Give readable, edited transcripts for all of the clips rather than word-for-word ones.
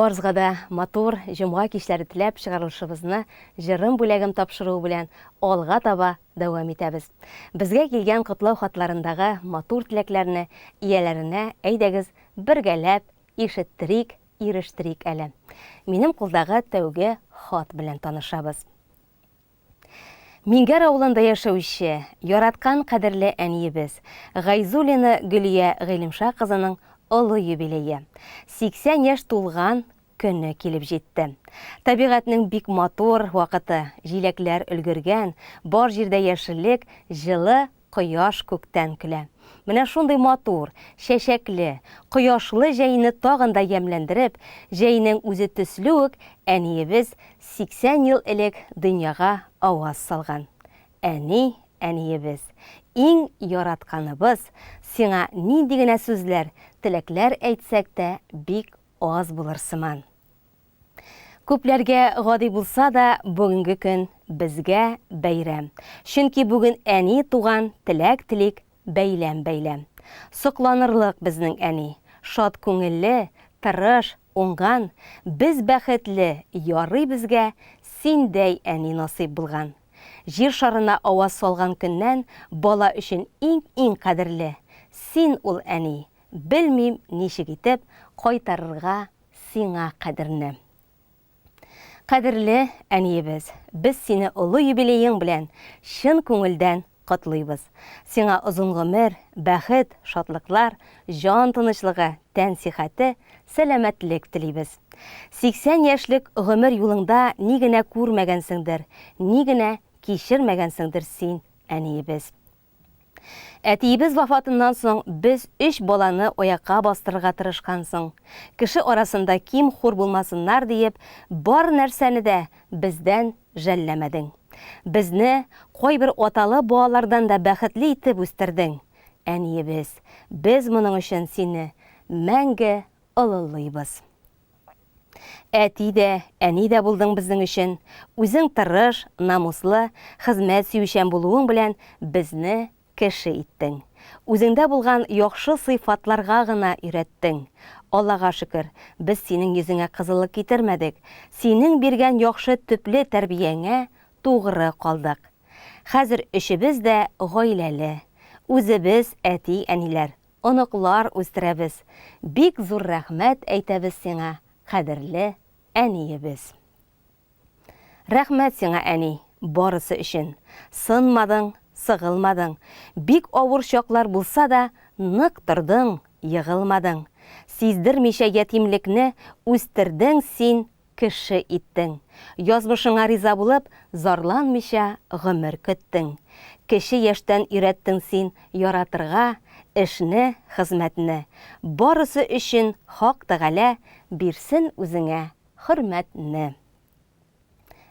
Барызга да матур җомга кичләре теләп чыгарылышыбызны Җырым бүләгем тапшыруы белән алга таба дәвам итәбез. Безгә килгән котлау хатларындагы матур теләкләрне ияләренә әйдәгез бергәләп ишеттерик, ирештерик әле. Минем кулдагы тәүге хат белән танышабыз. Миңгәр авылында яшәүче, яраткан кадерле әниебез, Гайзуллина Гөлия Гыйлемша кызының олы юбилее, 80 яшь тулган көне килеп җитте. Табигатьнең бик матур вакыты, җиләкләр өлгергән, бар җирдә яшеллек, җылы, Кояш күктән көлә. Менә шундый матур, чәчәкле, кояшлы җәйне тагын да ямьләндереп, җәйнең үзе төсле үк әниебез 80 ел элек дөньяга аваз салган. Әни, әниебез, иң яратканыбыз, сиңа нинди генә сүзләр, теләкләр әйтсәк тә бик аз булыр сыман. Күпләргә гади булса да, бүгенге көн безгә бәйрәм. Чөнки бүген әни туган, теләк телик, бәйләм-бәйләм. Сокланырлык безнең әни. Шат күңелле, тырыш, уңган. Без бәхетле, ярый безгә синдәй әни насыйп булган. Җир шарына аваз салган көннән бала өчен иң-иң кадерле, син ул, әни. Белмим, ничек итеп кайтарырга Сиңа кадерне. Кадерле әниебез, без сине олы юбилеең белән чын күңелдән котлыйбыз. Сиңа озын гомер, бәхет, шатлыклар, җан тынычлыгы, тән сихәте, сәламәтлек телибез. 80 яшьлек гомер юлыңда ни генә күрмәгәнсеңдер, ни генә кичермәгәнсеңдер син, әниебез. Әтиебез вафатыннан соң без өч баланы аякка бастырырга тырышкансың. Кеше арасында ким-хур булмасыннар диеп, бар нәрсәне дә бездән жәлләмәдең. Безне кайбер аталы балалардан да бәхетле итеп үстердең, әниебез. Без моның өчен сине мәңге олылыйбыз. Әти дә, әни дә булдың безнең өчен. Үзең тырыш, намуслы, хезмәт сөючән булуың белән безне кеше иттең. Үзеңдә булган яхшы сыйфатларга гына өйрәттең. Аллага шөкер, без синең йөзеңә кызыллык китермәдек, синең биргән яхшы төпле тәрбияңә тугры калдык. Хәзер өчебез дә гаиләле, үзебез әти-әниләр, Оныклар үстерәбез. Бик зур рәхмәт әйтәбез сиңа, кадерле әниебез. Рәхмәт сиңа, әни, барысы өчен. Сынмадың, сыгылмадың. Бик авыр чаклар булса да, нык тордың, егылмадың. Сиздермичә ятимлекне үстердең син, Кеше иттең. Язмышыңа риза булып, зарланмыйча гомер көттең. Кече яшьтән өйрәттең син яратырга эшне, хезмәтне. Барысы өчен Хак Тәгалә бирсен үзеңә хөрмәтне.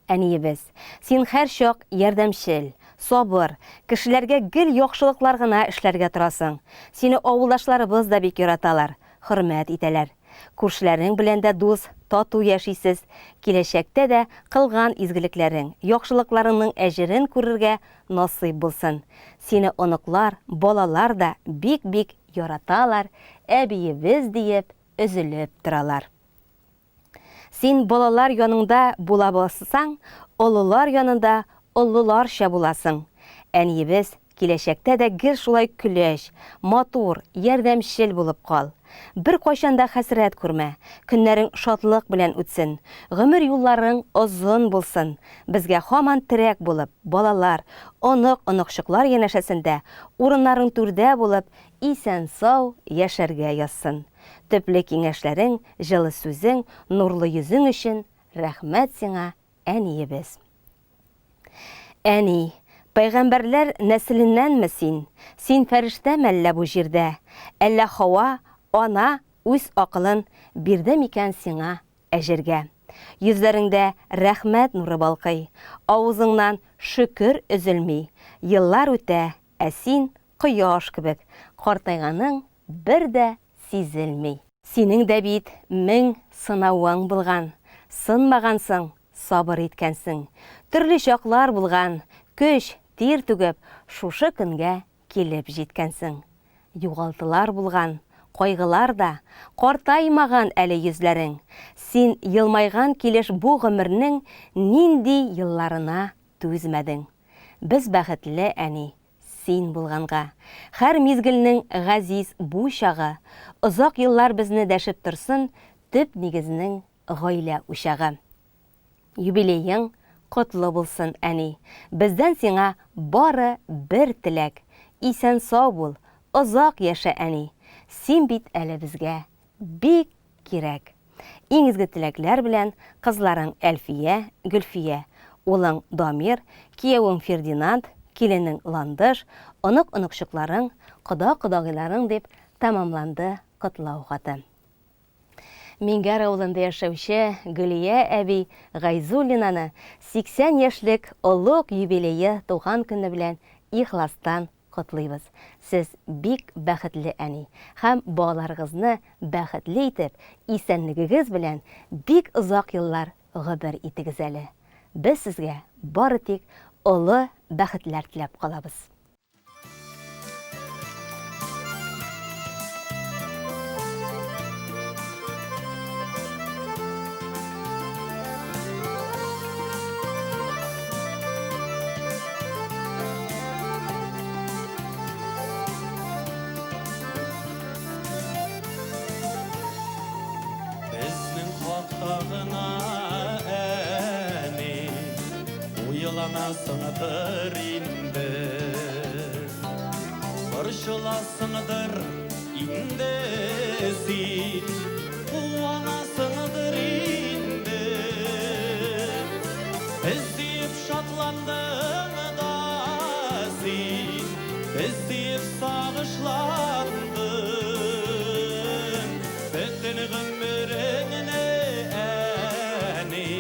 Әниебез, син һәрчак ярдәмчел, сабыр, кешеләргә гел яхшылыклар гына эшләргә торасың. Сине авылдашларыбыз да бик яраталар, хөрмәт итәләр. Күршеләрең белән дә дус, тату яшисез. Киләчәктә дә кылган изгелекләрең, яхшылыкларыңның әҗерен күрергә насыйп булсын. Сине оныклар, балалар да бик-бик яраталар, әбиебез диеп өзелеп торалар. Син балалар яныңда була бассаң, олылар янында олыларча буласың. Әниебез, киләчәктә дә гел шулай көләч, матур, ярдәмчел булып кал. Беркайчан да хәсрәт күрмә, көннәрең шатлык белән үтсен, гомер юлларың озын булсын, безгә һаман терәк булып, балалар, онык-оныкчыклар янәшәсендә, урыннарың түрдә булып, исән-сау яшәргә язсын. Төпле киңәшләрең, җылы сүзең, нурлы йөзең өчен рәхмәт сиңа, әниебез. Әни, пәйгамбәрләр нәселеннәнме син? Син фәрештә мәллә бу җирдә? Әллә Хава ана үз акылын бирде микән сиңа әҗергә? Йөзләреңдә рәхмәт нуры балкый, авызыңнан шөкер өзелми. Еллар үтә, ә син кояш кебек, картайганың бер дә сизелми. Синең дә бит мең сынавың булган, сынмагансың, сабыр иткәнсең. Төрле чаклар булган, көч, тир түгеп, шушы көнгә килеп җиткәнсең. Югалтулар булган, кайгылар да, Картаймаган әле йөзләрең. Син елмайган килеш бу гомернең Нинди елларына түзмәдең. Без бәхетле, әни, син булганга. Һәр мизгелнең газиз бу чагы. Озак еллар безне дәшеп торсын Төп нигезнең гаилә учагы. Юбилеең котлы булсын, әни! Бездән сиңа бары бер теләк, исән-сау бул, озак яшә, әни! Син бит әле безгә бик кирәк! Иң изге теләкләр белән кызларың Әлфия, Гөлфия, улың Дамир, киявең Фердинанд, киленең Ландыш, онык-оныкчыкларың, кода-кодагыйларың дип тәмамланды котлау хаты. Миңгәр авылында яшәүче Гөлия әби Гайзуллинаны 80 яшьлек олуг юбилее туган көне белән ихластан котлыйбыз. Сез бик бәхетле әни һәм балаларыгызны бәхетле итеп, исәнлегегез белән бик озак еллар гомер итегез әле. Без сезгә бары тик олы бәхетләр теләп калабыз. Безнең хакта гына әни Уйланасыңдыр инде, Борчыласыңдыр инде син, Куанасыңдыр инде. Без диеп шатландың да син, Без диеп сагышландың. Бөтен гомереңне, әни,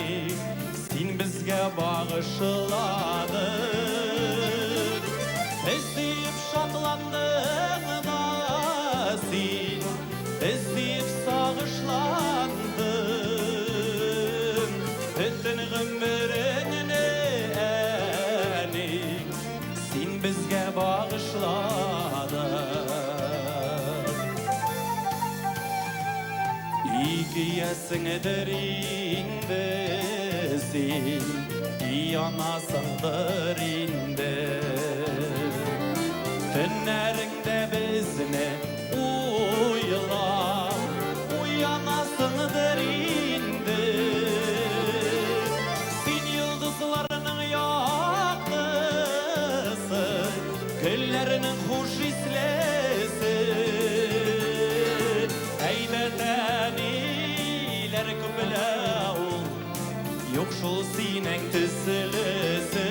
Син безгә багышладың. Без диеп шатландың да син, Без диеп сагышландың. Бөтен гомереңне, әни, Син безгә багышладың. Ике ясеңдер инде син, Янасыңдыр инде. Төннәреңдә безне уйлап, Уянасыңдыр инде. Син йолдызларның яктысы, Гөлләрнең хуш ислесе. Әйбәт әниләр күплә ул, Юк шул синең төслесе.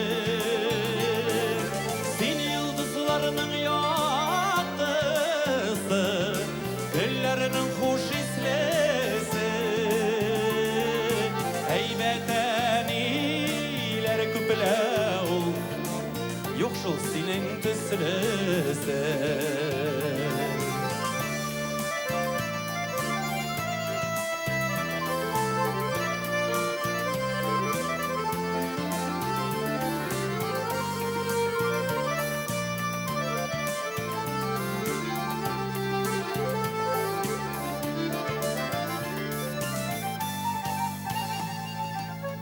Син йолдызларның яктысы, Гөлләрнең хуш ислесе. Әйбәт әниләр күплә ул, Юк шул синең төслесе.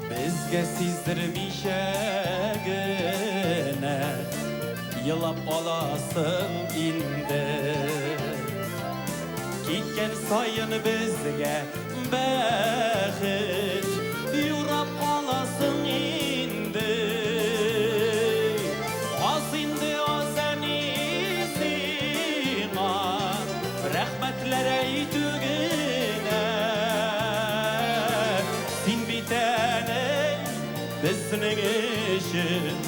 Безгә сиздермичә генә елап аласың инде. Киткән саен безгә бәхет юрап каласың инде. Аз инде аз әни сиңа рәхмәтләр әйтү генә. Син бит әни безнең өчен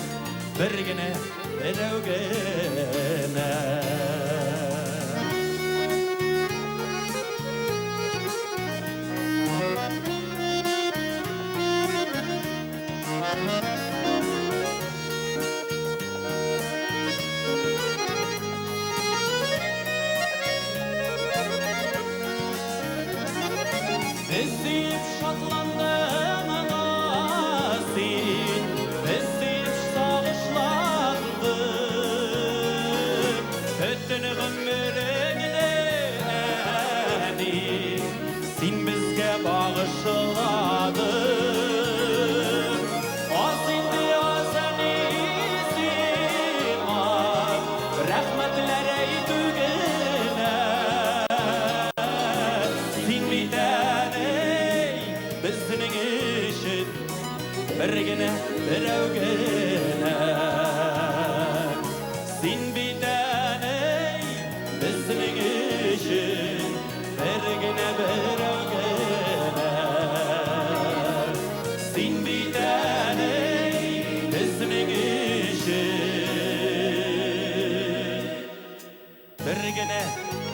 бер генә берәү генә. Без диеп шатландың да син, Без диеп сагышландың. Бөтен гомереңне, Син безгә багышладың. Аз инде аз әни сиңа, Рәхмәтләр әйтү генә. Син бит әни безнең өчен Бер генә, берәү генә. Син бит әни безнең өчен Бер генә берәү генә. Син бит әни безнең өчен Бер генә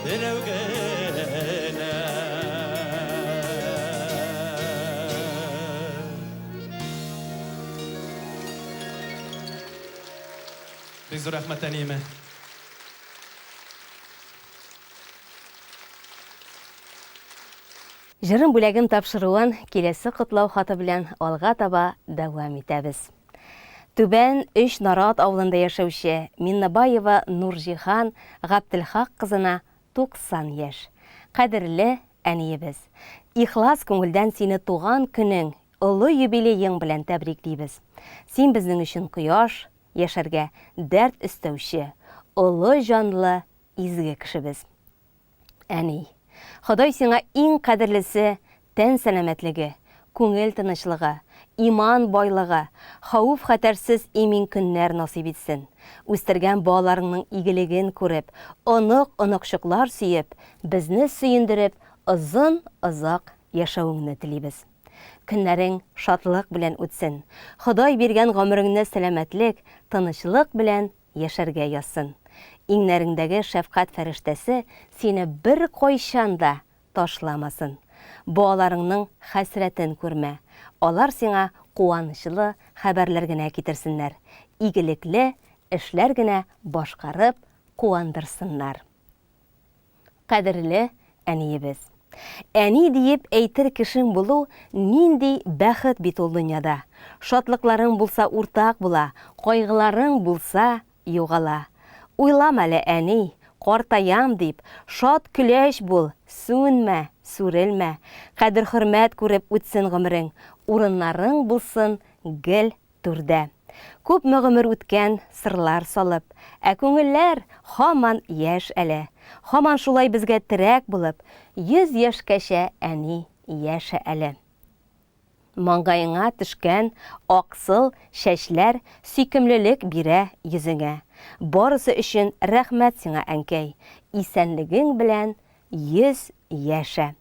берәү генә. Бик зур рәхмәт әниемә. Җырым бүләгем тапшыруын киләсе котлау хаты белән алга таба дәвам итәбез. Түбән Өч Нарат авылында яшәүче Миннебаева Нурҗиһан Гаптелхак кызына 90 яшь. Кадерле әниебез! Ихлас күңелдән сине туган көнең, олы юбилеең белән тәбриклибез. Син безнең өчен кояш, яшәргә дәрт өстәүче, олы җанлы изге кешебез. Әни, Ходай сиңа иң кадерлесе тән сәламәтлеге, күңел тынычлыгы, иман байлыгы, хәвеф-хәтәрсез имин көннәр насыйп итсен. Үстергән балаларыңның игелеген күреп, онык-оныкчыклар сөеп, безне сөендереп, озын-озак яшәвеңне телибез. Көннәрең шатлык белән үтсен. Ходай биргән гомереңне сәламәтлек, тынычлык белән яшәргә язсын. Иңнәреңдәге шәфкать фәрештәсе сине беркайчан да ташламасын. Балаларыңның хәсрәтен күрмә, алар сиңа куанычлы хәбәрләр генә китерсеннәр, игелекле эшләр генә башкарып куандырсыннар. Кадерле әниебез! Әни диеп әйтер кешең булу нинди бәхет бит ул дөньяда. Шатлыкларың булса уртак була, кайгыларың булса югала. Уйлама әле, әни, картаям дип, шат көләч бул, сүнмә, сүрелмә. Кадер-хөрмәт күреп үтсен гомерең, урыннарың булсын гел түрдә. Күпме гомер үткән, сырлар салып, Ә күңелләр һаман яшь әле. Һаман шулай безгә терәк булып, 100 яшькәчә, әни, яшә әле. Маңгаеңа төшкән аксыл чәчләр Сөйкемлелек бирә йөзеңә. Барысы өчен рәхмәт сиңа, әнкәй, Исәнлегең белән 100 яшә.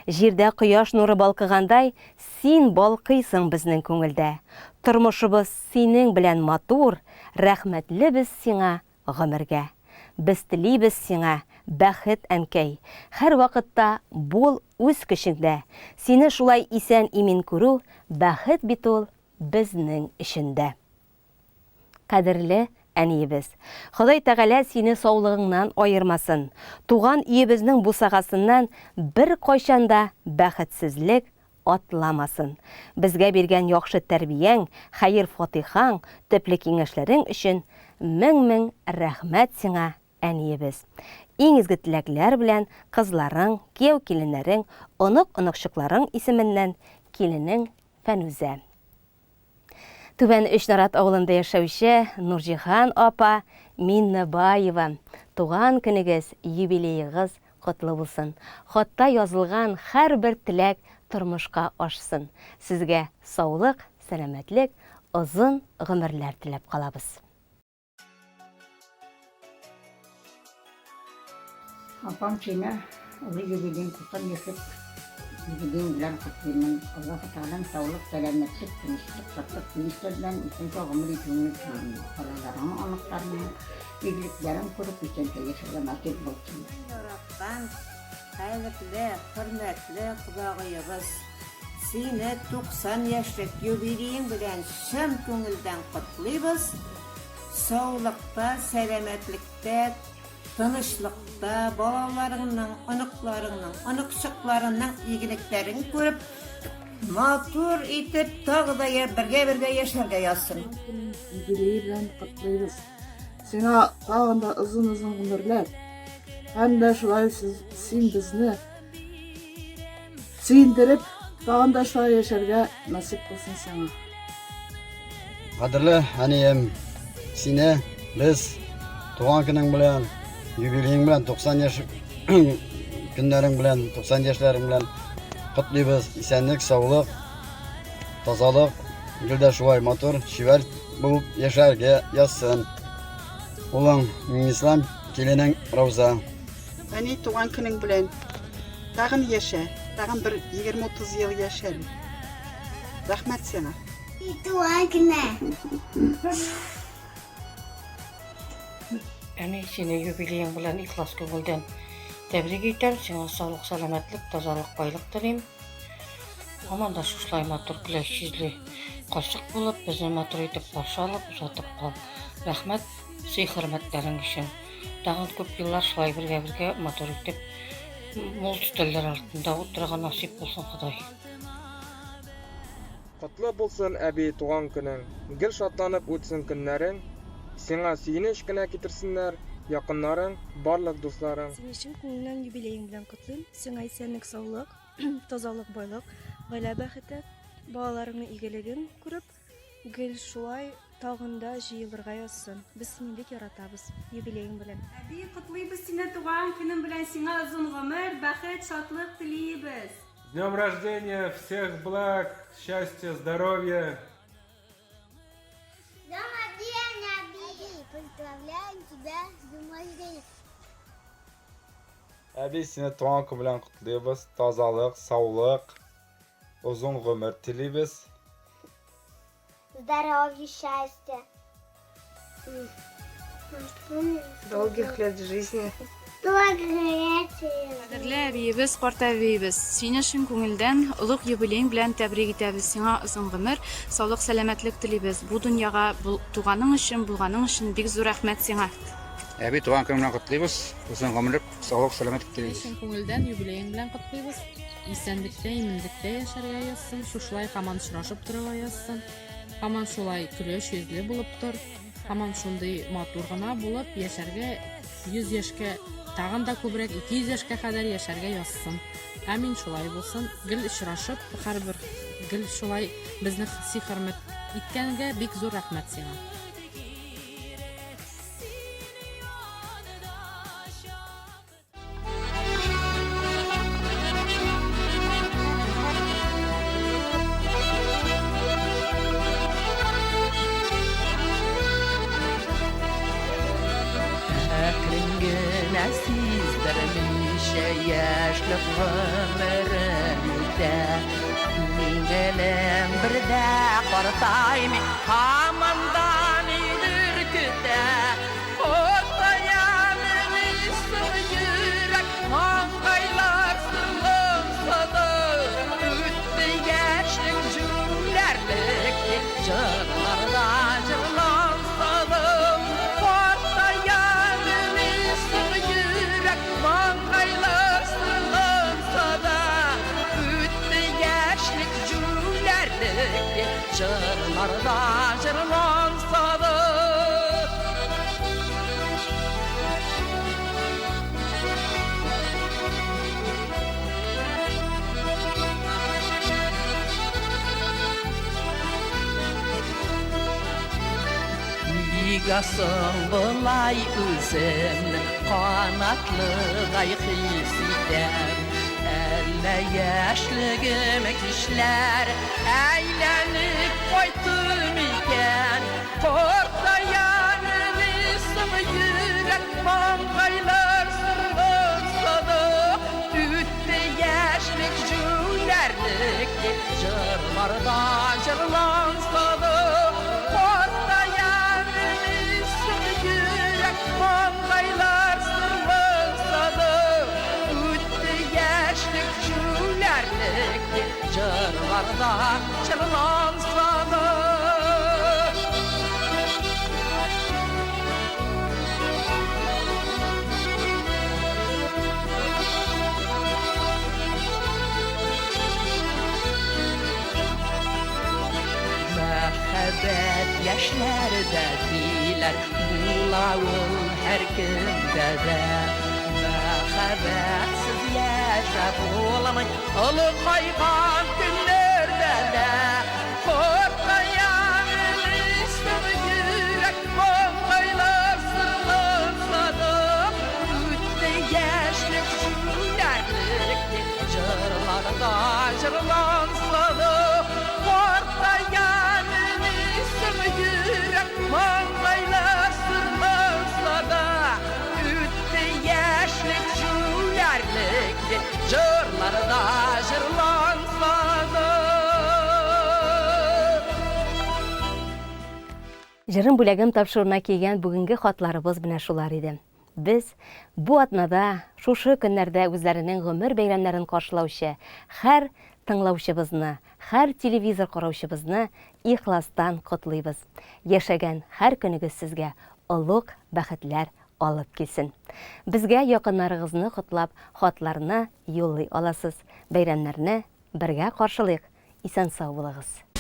Җирдә кояш нуры балкыгандай, син балкыйсың безнең күңелдә. Тормышыбыз синең белән матур, рәхмәтле без сиңа гомергә. Без телибез сиңа бәхет, әнкәй. Һәрвакытта бул үз көчеңдә. Сине шулай исән-имин күрү, бәхет бит ул безнең өчен дә. Кадерле әниебез! Ходай Тәгалә сине саулыгыңнан аермасын. Туган өебезнең бусагасыннан беркайчан да бәхетсезлек атламасын. Безгә биргән яхшы тәрбияң, хәер-фатыйхаң, төпле киңәшләрең өчен мең-мең рәхмәт сиңа, әниебез. Иң изге теләкләр белән кызларың, кияү-киленнәрең, онык-оныкчыкларың исеменнән киленең Фәнүзә. Түбән Өчнарат авылында яшәүче Нурҗиһан апа Миннебаева, туган көнегез, юбилеегыз котлы булсын. Хатта язылган һәрбер теләк тормышка ашсын. Сезгә саулык, сәламәтлек, озын гомерләр теләп калабыз. Апам сине олы юбилеең 90 яшьлек юбилеең белән котлыймын. Аллаһы Тәгаләм саулык, сәламәтлек, тынычлык, шатлык, сөенечләр белән исән-сау гомер итүеңне телим. Балаларыңның, оныкларыңның игелекләрен күреп, исән-сау яшәргә насыйп булсын. Яраткан, кадерле, хөрмәтле кодагыебыз, сине 90 яшьлек юбилеең белән чын күңелдән котлыйбыз. Саулыкта, сәламәтлектә, тынычлыкта, балаларыңның, оныкларыңның, оныкчыкларыңның игелекләрен күреп, матур итеп тагы да бергә-бергә яшәргә язсын. Юбилее белән котлыйбыз. Сиңа тагын да озын-озын гомерләр. Һәм дә шулай син безне. Сөендереп, тагын да шулай яшәргә насыйп булсын сиңа. Кадерле әнием, сине без туган көнең белән, юбилеең белән, 90 яшь көннәрең белән, 90 яшьләрең белән котлыйбыз. Исәнлек, саулык, тазалык, гел дә шулай матур, чибәр булып яшәргә язсын. Улың Миңнислам, киленең Рауза. Әни, туган көнең белән. Тагын яшә, тагын бер 20-30 ел яшә әле. Рәхмәт сиңа. Туган көне. Әни, сине юбилеең белән ихлас күңелдән тәбрик итәм. Сиңа саулык, сәламәтлек, тазалык, байлык телим. Һаман да шушылай матур көләч йөзле карчык булып, безне матур итеп каршы алып, озатып кал. Рәхмәт сый-хөрмәтләрең өчен. Тагын күп еллар шулай бергә-бергә матур итеп мул өстәлләр артында утырырга насыйп булсын, Ходай. Котлы булсын, әби, туган көнең! Гел шатланып үтсен көннәрең! Сиңа сөенеч кенә китерсеннәр якыннарың, барлык дусларың. Сине чын күңелдән юбилеең белән котлыйм. Сиңа исәнлек-саулык, тазалык, байлык, гаилә бәхете, балаларыңның игелеген күреп, гел шулай тагын да җыелырга язсын. Без сине бик яратабыз. Юбилеең белән. Әби, котлыйбыз сине туган көнең белән, сиңа озын гомер, бәхет, шатлык телиебез. С днем рождения, всех благ, счастья, здоровья. С днем рождения, әби! Поздравляем тебя с днем рождения! Әби, сине туган көн белән котлыйбыз. Тазалык, саулык, озын гомер телибез. Здоровья, счастья. Долгих лет жизни. Долгих лет. Кадерле әбиебез, карт әбиебез, сине чын күңелдән олуг юбилеең белән тәбрик итәбез. Сиңа озын гомер, саулык, сәламәтлек телибез. Бу дөньяга туганың өчен, булганың өчен бик зур рәхмәт сиңа. Әби, туган көнең белән котлыйбыз. Озын гомерлек, саулык, сәламәтлек телибез. Чын күңелдән юбилеең белән котлыйбыз. Исәнлектә, иминлектә яшәргә язсын. Шушылай һаман очрашып торырга язсын. Һаман шулай көләч йөзле булып тор. Һаман шундый матур гына булып яшәргә 100 яшькә, тагын да күбрәк 200 яшькә кадәр яшәргә язсын. Амин, шулай булсын. Гел очрашып, һәрбер гел шулай безне сый-хөрмәт иткәнгә бик зур рәхмәт сиңа. Әкрен генә сиздермичә яшьлек гомерем үтә. Күңелем бер дә картаймый, һаман да нидер көтә. Җырларда җырланса да. Нигә соң болай үземне канатлыдай хис итәм? Әллә яшьлегем кичләр әйләнеп кайтты микән? Картая соң йөрәк, маңгайлар сырланса да, үтте яшьлек җүләрлек дип җырларда җырланса да, картая соң йөрәк, маңгайлар сырланса да, үтте яшьлек җүләрлек дип җырларда җырланса да. Мәхәббәт яшьләрдә диләр, була ул һәркемдә дә. Мәхәббәтсез яшь. яшәп булмый. Олыгайган көннәрдә дә картая белсен йөрәк, маңгайлар сырланса да, үтте яшьлек, җүләрлек дип җырларда җырланса да, картая белсен йөрәк, маңгайлар сырланса да, үтте яшьлек, җүләрлек дип җырларда җырланса да. Җырым бүләгем тапшыруына килгән бүгенге хатларыбыз менә шулар иде. Без бу атнада, шушы көннәрдә үзләренең гомер бәйрәмнәрен каршылаучы һәр тыңлаучыбызны, һәр телевизор караучыбызны ихластан котлыйбыз. Яшәгән һәр көнегез сезгә олуг бәхетләр алып килсен. Безгә якыннарыгызны котлап хатларны юллый аласыз. Бәйрәмнәрне бергә каршылыйк. Исән-сау булыгыз.